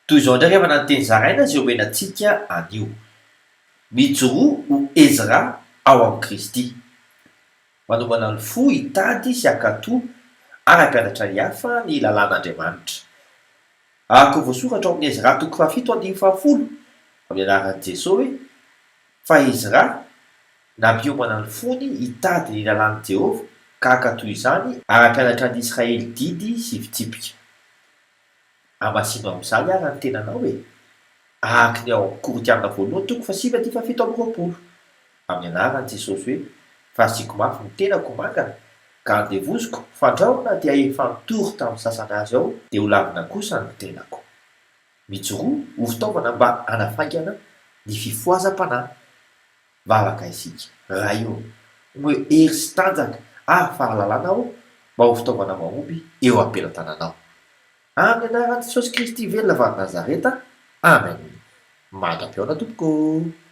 Toy izao indray ry havana ny teny zaraina izay omena antsika anio. Mijoroa ho Ezra ao amin'i Kristy. Manomana ny fo hitady sy hankatò ary hampianatra ny hafa ny lalàn'Andriamanitra. Araka ny voasoratra ao amin'ny Ezra toko fahafito andininy fahafolo, amin'ny anaran'i Jesoa hoe, Fa Ezra nampiomana ny fony hitady ny lalàn'i Jehovah ka hankatò izany ary hampianatra ny Israely didy sy fitsipika. Hamasino amin'izany ary ny tenanao e! Araka ny ao amin'ny Korintiana voalohany toko fahasivy andininy fahafito amby 20. Amin'ny anaran'i Jesosy hoe, Fa asiako mafy ny tenako ho mangana, ka andevoziko, fandrao na dia efa nitory tamin'ny sasany azy aho, dia ho lavina kosa ny tenako. Mijoroa ho fitaovana mba hanafaingana ny fifohazam-panahy. Vavaka isika. Ray ô, omeo hery sy tanjaka ary fahalalana aho mba ho fitaovana mahomby eo am-pelatananao. Amin'ny anaran'i Jesosy Kristy velona avy any Nazareta, Amen. Mandra-pihaona tompoko ô.